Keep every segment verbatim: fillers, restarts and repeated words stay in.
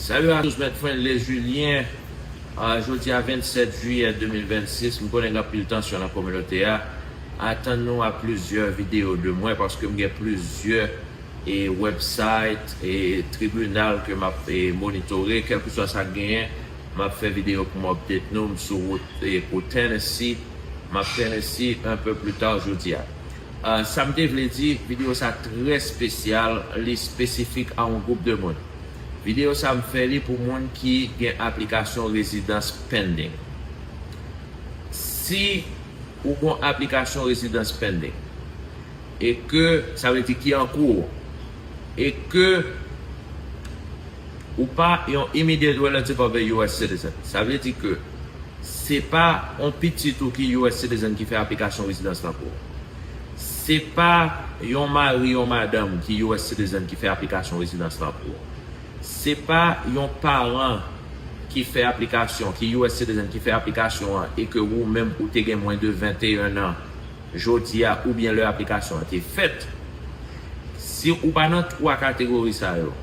Salut à tous, Maître Friendly Julien. Ah, jodi a vennsèt jiyè de mil vennsis, m konnen gen anpil tansyon nan kominote a. Atann nou a plizyè videyo de mwen paske m gen plizyè e website e tribinal ke m ap e monitore, kèlkeswa sa k genyen, m ap fè videyo pou m update nou. M sou wout e pou Tennessee, m ap Tennessee un peu plus tard jodi a. Ah, sa m te vle di, videyo sa trè espesyal, li espesifik a yon gwoup de moun. Videyo sa m fè li pou moun ki gen aplikasyon rezidans pending. Si ou gen aplikasyon rezidans pending, e ke, sa vle di ki an kou, e ke ou pa yon immediate relative of a U S citizen, sa vle di ke se pa yon pitit ou ki U S citizen ki fè aplikasyon rezidans lan pou ou. Se pa yon mari, yon madanm ki U S citizen ki fè aplikasyon rezidans lan pou ou. Se pa yon paran ki fè aplikasyon, ki U S citizen ki fè aplikasyon an, e ke ou menm ou te gen mwens de venteyen an jodi a oubyen lè aplikasyon an te fèt. Si ou pa nan twa kategori sa yo,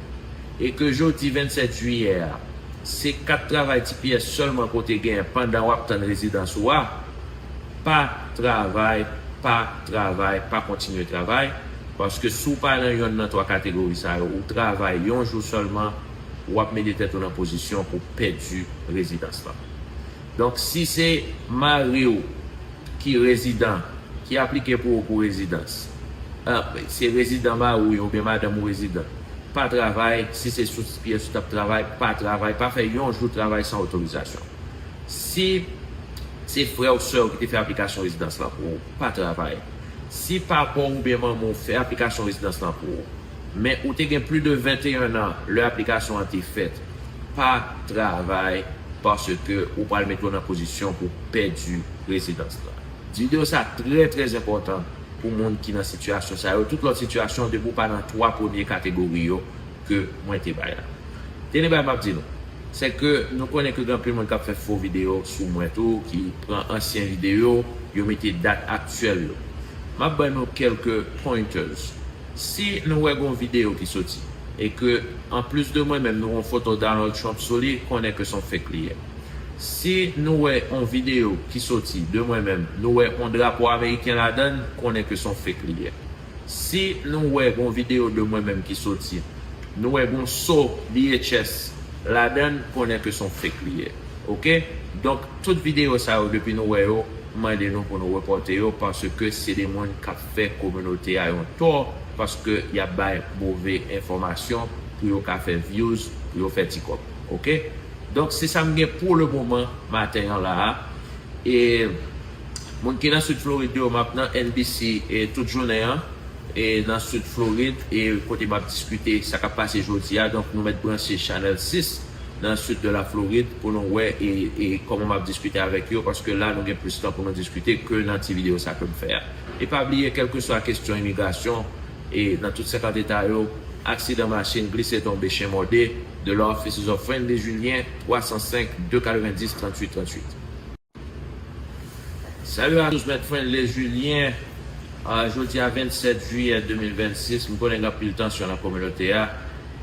e ke jodi vennsèt jiyè a, se kat travay T P S sèlman ke w te genyen pandan w ap tann rezidans ou a, pa travay, pa travay, pa kontinye travay, paske si w pa nan yonn nan twa kategori sa yo, ou travay yon jou sèlman, w ap mete tèt ou nan pozisyon pou pèdi rezidans lan. Donk, si se mari w ki rezidan, ki aplike pou ou pou rezidans, ah, se rezidan mari w oubyen madanm ou rezidan, pa travay. Si se sou T P S ou t ap travay, pa travay, pa fè yon jou travay san otorizasyon. Si se frè w, sè w ki te fè aplikasyon rezidans lan pou ou, pa travay. Si papa w oubyen manman w fè aplikasyon rezidans lan pou ou, men ou te gen plis de venteyen an lè aplikasyon an te fèt, pa travay, paske ou pral mete w nan pozisyon pou pèdi rezidans lan. Videyo sa trè, trè enpòtan pou moun ki nan sitiyasyon sa yo. Tout lòt sitiyasyon, depi w pa nan twa premye kategori yo ke mwen te bay la. Tande bagay m ap di nou, se ke nou konnen ke gen anpil moun k ap fè fo videyo sou mwen tou, ki pran ansyen videyo, yo mete dat aktyèl yo. M ap ban nou kèlke pointers. Si nou wè gon videyo ki soti, e ke, anplis de mwen menm, nou wè yon foto Donald Trump sou li, konnen ke se yon fake li ye. Si nou wè yon videyo ki soti de mwen menm, nou wè yon drapo ameriken ladan l, konnen ke se yon fake li ye. Si nou wè gon videyo de mwen menm ki soti, nou wè gon so D H S ladan l, konnen ke se yon fake li ye. Oke? Donk, tout videyo sa yo, depi nou wè yo, m mande nou pou nou repòte yo, paske se de moun k ap fè kominote a yon tò, paske y ap bay move enfòmasyon pou yo ka fè views, pou yo fè ti kòb. Oke? Donk, se sa m gen pou le moman, maten an la a. E moun ki nan Sid Florid yo, m ap nan N B C e tout jounen an, e nan Sid Florid, e kote m ap diskite sa k ap pase jodi a. Donk, nou mèt branche Channel sis nan Sid de la Florid pou nou wè e, e kòman m ap diskite avèk yo, paske la nou gen plis tan pou nou diskite ke nan ti videyo sa ke m fè a. E pa bliye, kèlkeswa kesyon imigrasyon, e nan tout senkant eta yo, aksidan machin, glise tonbe, chen mòde, the law offices of Friendly Julien, twa san senk, de katrevendis, tranntuit, tranntuit. Salut à tous, Maître Friendly Julien. Ah, jodi a vennsèt jiyè de mil vennsis, m konnen gen anpil tansyon nan kominote a.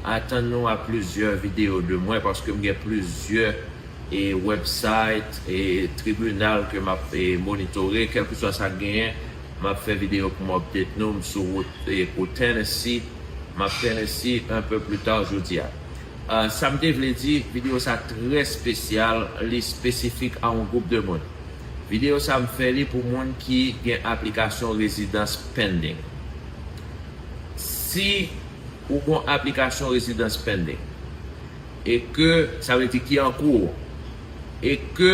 Atann nou a plizyè videyo de mwen, paske m gen plizyè e website e tribinal ke m ap e monitore, kèlkeswa sa k genyen, m ap fè videyo pou m update nou. M sou wout e pou Tennessee, m ap Tennessee un peu plus tard jodi a. Ah, sa m te vle di, videyo sa trè espesyal, li espesifik a yon gwoup de moun. Videyo sa m fè li pou moun ki gen aplikasyon rezidans pending. Si ou gen aplikasyon rezidans pending, e ke, sa vle di ki an kou, e ke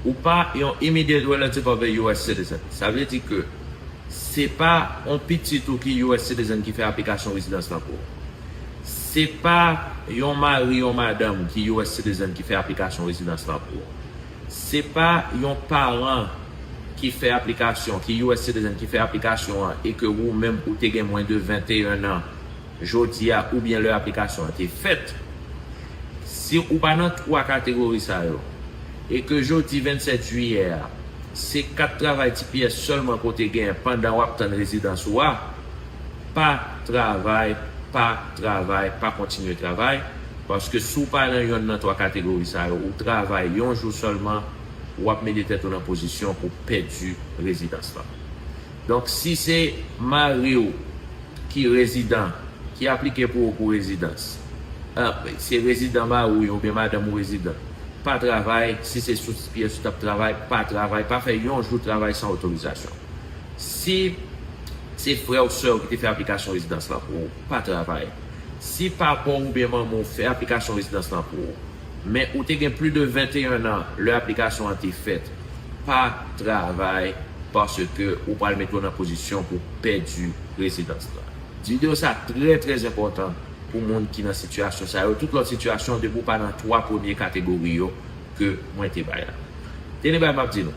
ou pa yon immediate relative of a U S citizen, sa vle di ke se pa yon pitit ou ki U S citizen ki fè aplikasyon rezidans lan pou ou. Se pa yon mari, yon madanm ki U S citizen ki fè aplikasyon rezidans lan pou ou. Se pa yon paran ki fè aplikasyon, ki U S citizen ki fè aplikasyon an, e ke ou menm ou te gen mwens de venteyen an jodi a oubyen lè aplikasyon an te fèt. Si ou pa nan twa kategori sa yo, e ke jodi vennsèt jiyè a, se kat travay T P S sèlman ke w te genyen pandan w ap tann rezidans ou a, pa travay, pa travay, pa kontinye travay, paske si w pa nan yonn nan twa kategori sa yo, ou travay yon jou sèlman, w ap mete tèt ou nan pozisyon pou pèdi rezidans lan. Donk, si se mari w ki rezidan, ki aplike pou ou pou rezidans, ah, se rezidan mari w oubyen madanm ou rezidan, pa travay, si se sou T P S ou t ap travay, pa travay, pa fè yon jou travay san otorizasyon. Si se frè ou sè w ki te fè aplikasyon rezidans lan pou ou, pa travay. Si papa w oubyen manman w fè aplikasyon rezidans lan pou ou, men ou te gen plis de venteyen an lè aplikasyon an te fèt, pa travay, paske ou pral mete w nan pozisyon pou pèdi rezidans lan. Videyo sa trè, trè enpòtan pou moun ki nan sitiyasyon sa yo. Tout lòt sitiyasyon, depi w pa nan twa premye kategori yo ke mwen te bay la. Tande bagay m ap di nou.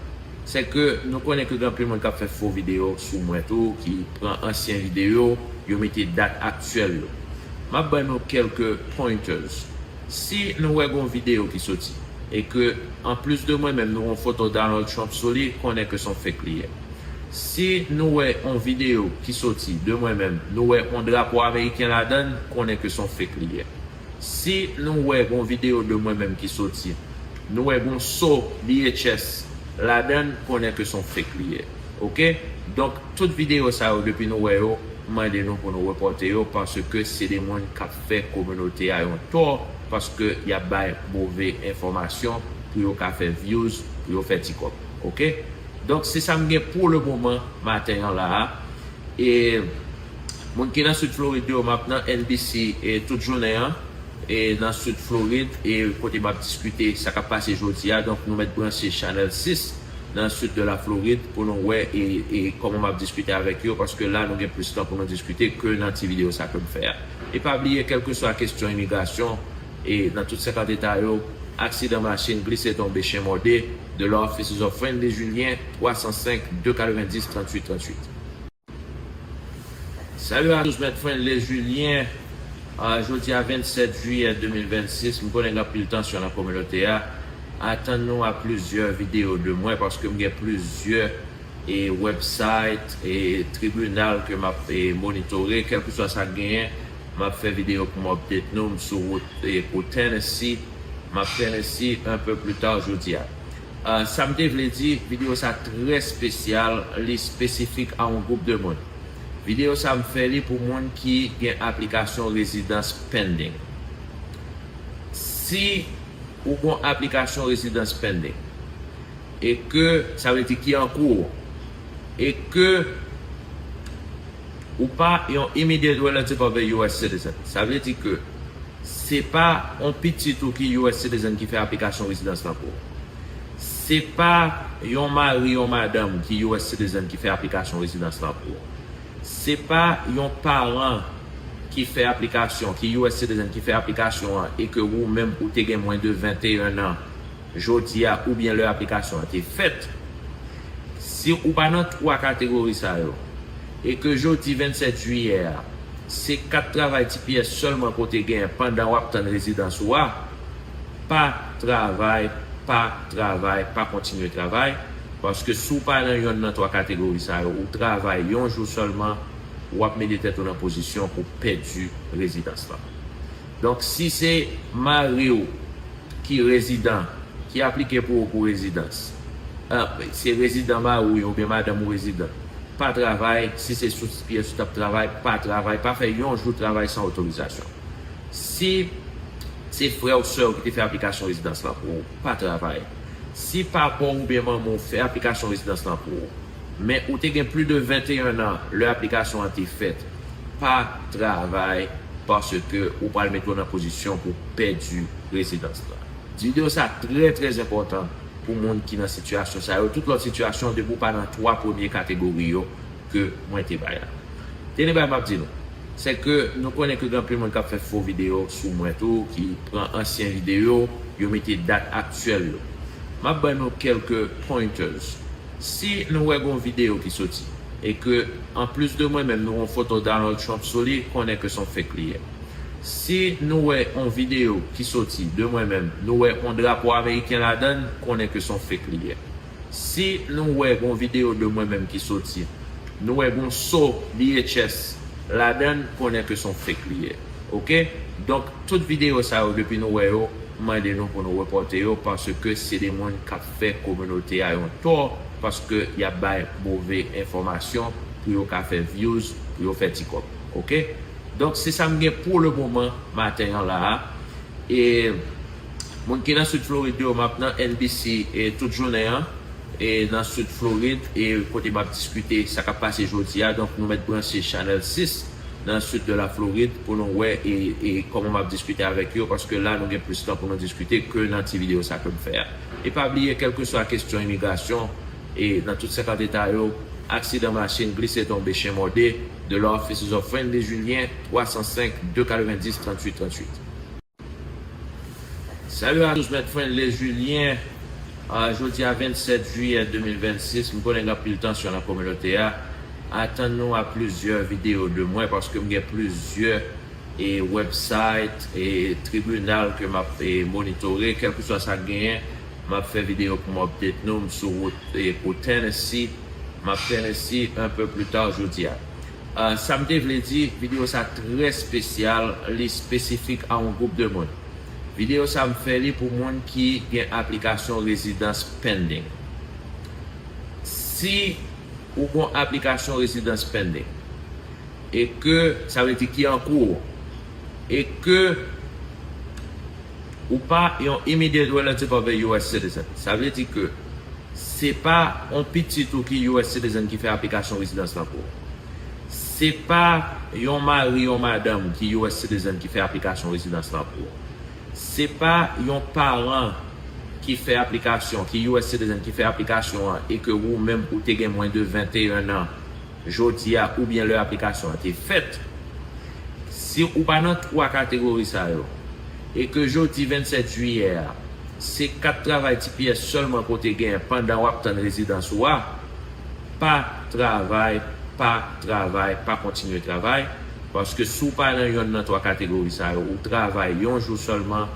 Se ke nou konnen ke gen anpil moun k ap fè fo videyo sou mwen tou, ki pran ansyen videyo, yo mete dat aktyèl yo. M ap ban nou kèlke pointers. Si nou wè gon videyo ki soti, e ke, anplis de mwen menm, nou wè yon foto Donald Trump sou li, konnen ke se yon fake li ye. Si nou wè yon videyo ki soti de mwen menm, nou wè yon drapo ameriken ladan l, konnen ke se yon fake li ye. Si nou wè gon videyo de mwen menm ki soti, nou wè gon so V H S ladan l, konnen ke se yon fake li ye. Oke? Donk, tout videyo sa yo, depi nou wè yo, m mande nou pou nou repòte yo, paske se de moun k ap fè kominote a yon tò, paske y ap bay move enfòmasyon pou yo ka fè views, pou yo fè ti kòb. Oke? Donk, se sa m gen pou le moman, maten an la a. E moun ki nan Sid Florid yo, m ap nan N B C, e tout jounen an, e nan Sid Florid, e kote m ap diskite sa k ap pase jodi a. Donk, nou mèt branche Channel sis nan Sid de la Florid pou nou wè e, e kòman m ap diskite avèk yo, paske la, nou gen plis tan pou nou diskite ke nan ti videyo sa ke m fè a. E pa bliye, kèlkeswa kesyon imigrasyon, e nan tout senkant eta yo, aksidan machin, glise tonbe, chen mòde, de la Offices of Friendly Julien, twa san senk, de katrevendis, tranntuit, tranntuit. Salut à tous, Maître Friendly Julien. Ah, jodi a vennsèt jiyè de mil vennsis, m konnen gen anpil tansyon nan kominote a. Atann nou a plizyè videyo de mwen, paske m gen plizyè, e, website, e, tribinal ke m ap, e, monitore, kèlkeswa sa k genyen, m ap fè videyo pou m update nou, m sou wout, e, pou Tennessee, m ap Tennessee un peu plus tard jodi a. Ah, sa m te vle di, videyo sa trè espesyal, li espesifik a yon gwoup de moun. Videyo sa m fè li pou moun ki gen aplikasyon rezidans pending. Si ou gon aplikasyon rezidans pending, e ke, sa vle di ki an kou, e ke ou pa yon immediate relative of a U S citizen, sa vle di ke se pa yon pitit ou ki U S citizen ki fè aplikasyon rezidans lan pou ou. Se pa yon mari, yon madanm ki U S citizen ki fè aplikasyon rezidans lan pou ou. Se pa yon paran ki fè aplikasyon, ki U S citizen ki fè aplikasyon an, e ke ou menm ou te gen mwens de venteyen an jodi a oubyen lè aplikasyon an te fèt. Si ou pa nan twa kategori sa yo, e ke jodi vennsèt jiyè a, se kat travay T P S sèlman ke w te genyen pandan w ap tann rezidans ou a, pa travay, pa travay, pa kontinye travay, paske si w pa nan yonn nan twa kategori sa yo, ou travay yon jou sèlman, w ap mete tèt ou nan pozisyon pou pèdi rezidans lan. Donk, si se mari w ki rezidan, ki aplike pou ou pou rezidans, ah, se rezidan mari w oubyen madanm ou rezidan, pa travay, si se sou T P S ou t ap travay, pa travay, pa fè yon jou travay san otorizasyon. Si se frè w, sè w ki te fè aplikasyon rezidans lan pou ou, pa travay. Si papa w oubyen manman w fè aplikasyon rezidans lan pou ou, men ou te gen plis de venteyen an lè aplikasyon an te fèt, pa travay, paske ou pral mete w nan pozisyon pou pèdi rezidans lan. Videyo sa trè, trè enpòtan pou moun ki nan sitiyasyon sa yo. Tout lòt sitiyasyon, depi w pa nan twa premye kategori yo ke mwen te bay la. Tande bagay m ap di nou. Se ke nou konnen ke gen anpil moun k ap fè fo videyo sou mwen tou, ki pran ansyen videyo, yo mete dat aktyèl yo. M ap ban nou kèlke pointers. Si nou wè gon videyo ki soti, e ke, anplis de mwen menm, nou wè yon foto Donald Trump sou li, konnen ke se yon fake li ye. Si nou wè yon videyo ki soti de mwen menm, nou wè yon drapo ameriken ladan l, konnen ke se yon fake li ye. Si nou wè gon videyo de mwen menm ki soti, nou wè gon so V H S ladan l konnen ke se yon fake li ye. Oke? Donk, tout videyo sa yo, depi nou wè yo, m mande nou pou nou repòte yo, paske se de moun k ap fè kominote a yon tò, paske y ap bay move enfòmasyon pou yo ka fè views, pou yo fè ti kòb. Oke? Donk, se sa m gen pou le moman, maten an la a. E moun ki nan Sid Florid yo, m ap nan N B C e tout jounen an, e nan Sid Florid, e kote m ap diskite sa k ap pase jodi a. Donk, nou mèt branche Channel sis nan Sid de la Florid pou nou wè e, e kòman m ap diskite avèk yo, paske la nou gen plis tan pou nou diskite ke nan ti videyo sa ke m fè a. E pa bliye, kèlkeswa kesyon imigrasyon, e nan tout senkant eta yo, aksidan machin, glise tonbe, chen mòde, The Law Offices of Friendly Julien, twa san senk, de katrevendis, tranntuit, tranntuit. Salut à tous, Mèt Friendly Julien. Ah, jodi a vennsèt jiyè de mil vennsis, m konnen gen anpil tansyon nan kominote a. Atann nou a plizyè videyo de mwen, paske m gen plizyè e website e tribinal ke m ap e monitore, kèlkeswa sa k genyen, m ap fè videyo pou m update nou, m sou wout e pou Tennessee, m ap Tennessee un peu plus tard jodi a. Ah, sa m te vle di, videyo sa trè espesyal, li espesifik a yon gwoup de moun. Videyo sa m fè li pou moun ki gen aplikasyon rezidans pending. Si ou gen aplikasyon rezidans pending, e ke, sa vle di ki an kou, e ke ou pa yon immediate relative of a U S citizen. Sa vle di ke se pa yon pitit ou ki U S citizen ki fè aplikasyon rezidans lan pou ou. Se pa yon mari, yon madanm ki U S citizen ki fè aplikasyon rezidans lan pou ou. Se pa yon paran ki fè aplikasyon, ki U S citizen ki fè aplikasyon an, e ke ou menm ou te gen mwens de venteyen an jodi a, oubyen lè aplikasyon an te fèt. Si ou pa nan twa kategori sa yo, e ke jodi vennsèt jiyè a, se kat travay T P S sèlman ke w te genyen pandan w ap tann rezidans ou a, pa travay, pa travay, pa kontinye travay, paske si w pa nan yonn nan twa kategori sa yo, ou travay yon jou sèlman,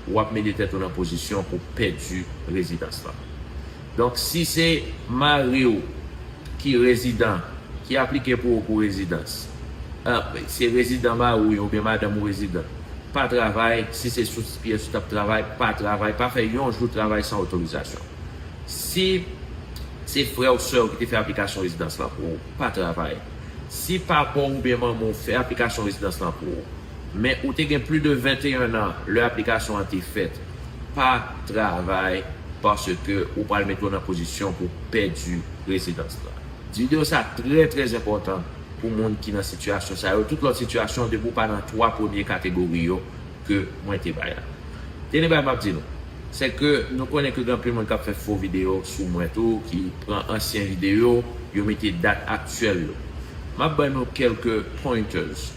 w ap mete tèt ou nan pozisyon pou pèdi rezidans lan. Donk, si se mari w ki rezidan, ki aplike pou ou pou rezidans, ah, se rezidan mari w ye oubyen madanm ou rezidan, pa travay. Si se sou T P S ou t ap travay, pa travay, pa fè yon jou travay san otorizasyon. Si se frè w, sè w ki te fè aplikasyon rezidans lan pou ou, pa travay. Si papa w oubyen manman w fè aplikasyon rezidans lan pou ou, men ou te gen plis de venteyen an lè aplikasyon an te fèt, pa travay, paske ou pral mete w nan pozisyon pou pèdi rezidans lan. Videyo sa trè, trè enpòtan pou moun ki nan sitiyasyon sa yo. Tout lòt sitiyasyon, depi w pa nan twa premye kategori yo ke mwen te bay la. Tande bagay m ap di nou, se ke nou konnen ke gen anpil moun k ap fè fo videyo sou mwen tou, ki pran ansyen videyo, yo mete dat aktyèl yo. M ap ban nou kèlke pointers.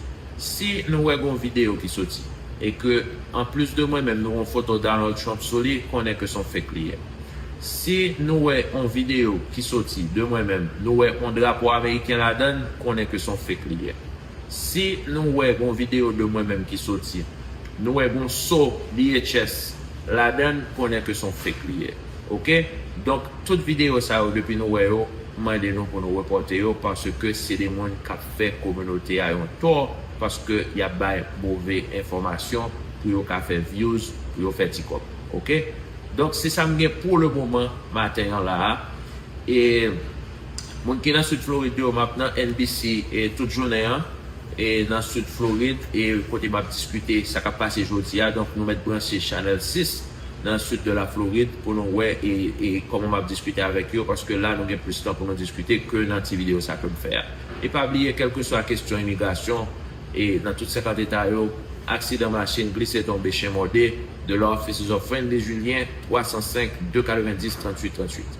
Si nou wè gon videyo ki soti, e ke, anplis de mwen menm, nou wè yon foto Donald Trump sou li, konnen ke se yon fake li ye. Si nou wè yon videyo ki soti de mwen menm, nou wè yon drapo ameriken ladan l, konnen ke se yon fake li ye. Si nou wè gon videyo de mwen menm ki soti, nou wè gon so D H S ladan l, konnen ke se yon fake li ye. Oke? Donk, tout videyo sa yo, depi nou wè yo, m mande nou pou nou repòte yo, paske se de moun k ap fè kominote a yon tò, paske y ap bay move enfòmasyon pou yo ka fè views, pou yo fè ti kòb. Oke? Donk, se sa m gen pou le moman, maten an la a. E moun ki nan Sid Florid yo, m ap nan N B C e tout jounen an, e nan Sid Florid, e kote m ap diskite sa k ap pase jodi a. Donk, nou mèt branche Channel sis nan Sid de la Florid pou nou wè e, e kòman m ap diskite avèk yo, paske la nou gen plis tan pou nou diskite ke nan ti videyo sa ke m fè a. E pa bliye, kèlkeswa kesyon imigrasyon, e nan tout senkant eta yo, aksidan machin, glise tonbe, chen mòde, The Law Offices of Friendly Julien, twa san senk, de katrevendis, tranntuit, tranntuit.